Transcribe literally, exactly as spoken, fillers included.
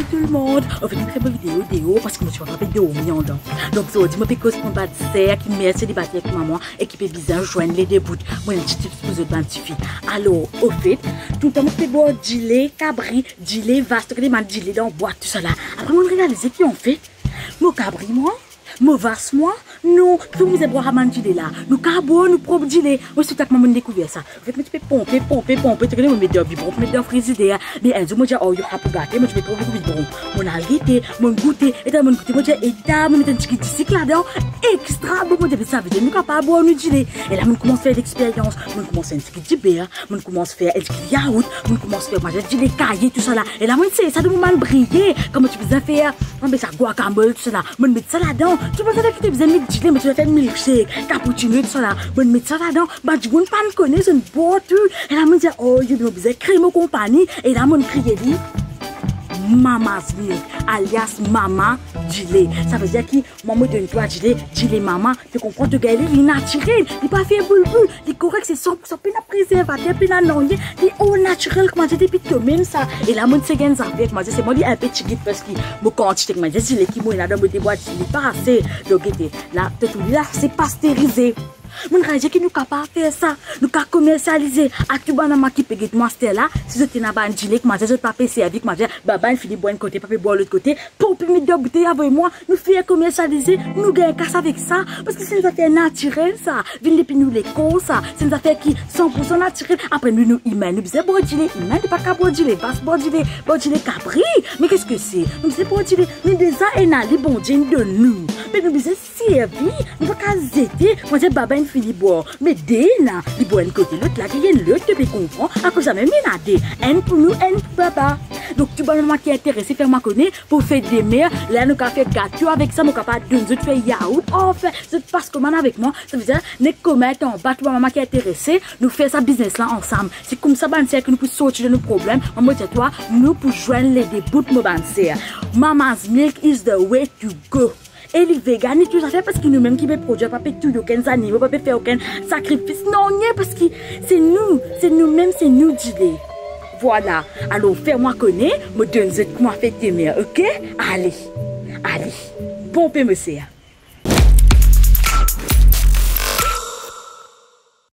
Tou lemond, anfet, mo kre mo video deor parski mo ti pa pe dormi andan. Donk, zordi mo pe koz pou bann ser ki mer selibater ek mama e ki pe bizin zwenn lede bout. Mo ena enn ti tips pou zot bann tifi. Alor, anfet, toultan mo ti pe bwar dile kabri, dile vas, to kone bann dile dan bwat, tousala. Apre, mo realize ki, anfet, mo kabri mwa, mo vas mwa, non, ki mo bizin bwar sa bann dile la. Nou kapav bwar nou prop dile. Mo ti, tou sa mo dekouver sa. Anfet, mo ti pe ponpe, ponpe, ponpe, to kone mo met dan bibron, mo met dan frizider. Me enn zour mo dir, "Oh, yo, sa pou gate," mo ti met tro boukou bibron. Mo al gete, mo goute, eta mo goute, mo dir, "Eta, mo met enn tigit disik ladan, extra bon," mo dir, "Savedir nou kapav bwar nou dile." E la mo koumans fer lexperyans, mo koumans fer enn tigit diber, mo koumans fer enn tigit yaourt, mo koumans fer, mo dir, dile kaye, tousala. E la mo sey sa dan mo bann briye, kouma ti bizin fer, mo apel sa guacamole, tousala. Mo met sa ladan. Tou bann zafer ki ti bizin met dile, mo ti fer milkshake, cappuccino, tousala. Mo met sa ladan. Bann dimoun pa'nn kone, zot inn bwar tou. E la mo dir, "Oh, yo, mo bizin kre mo konpani." E la mo kriye li Mama's Milk, alias Mama Dile. Savedir ki, mwa mo donn twa dile, dile mama, to konpran, to gagn li, li natirel, li pa fer boulboul, li korek, se san pou san, pena prezervater, pena nanye, li all natural, kouma dir, depi tomem sa. E la mo ti gagn zafer, kouma dir, se mwa li enn pe tigit parski mo kantite, kouma dir, dile ki mo ena dan mo de bwat, li pa ase. Donk, gete, la, to trouv li la, se pasterize. Mo realize ki nou kapav fer sa, nou kapav komersialize. A tou bann mama ki pe get mwa aster la, si zot ena bann dile, kouma dir, zot pa pe servi, kouma dir, baba inn fini bwar enn kote, pa pe bwar lot kote, ponpe met dan boutey, avoy mwa, nou fer komersialize, nou gagn kas avek sa, parski se enn zafer natirel sa, vinn depi nou lekor sa, se enn zafer ki san pou san natirel. Apre nou, nou imin, nou bizin bwar dile imin, nou pa kapav bwar dile vas, bwar dile, bwar dile kabri. Me keske se? Nou bizin bwar dile, nou deza ena li, Bondie inn donn nou. Me nou bizin servi, nou pa kapav zete, kouma dir, baba inn fini bwar. Me de ena, li bwar enn kote, lot la gagn enn lot, to pe konpran, akoz samem ena de, enn pou nou, enn pou baba. Donk, tou bann mama ki interese, fer mwa kone, pou fet de mer, la nou kapav fer gato avek sa, mo kapav donn zot, fer yaourt, anfin, zot pas komann avek mwa, savedir, nek koment anba, tou bann mama ki interese, nou fer sa biznes la ansam. Se koumsa bann ser ki nou pou sorti dan nou problem. Mwa mo dir twa, nou pou zwenn lede bout, mo bann ser. Mama's Milk is the way to go. E li vegan, li tou zafer, parski nou mem ki pe prodwir, pa pe touy okenn zanimo, pa pe fer okenn sakrifis, nanye, parski se nou, se nou mem, se nou dile. Vwala. Alor, fer mwa kone, mo donn zot kouma fet de mer, ok? Ale, ale. Ponpe, mo ser.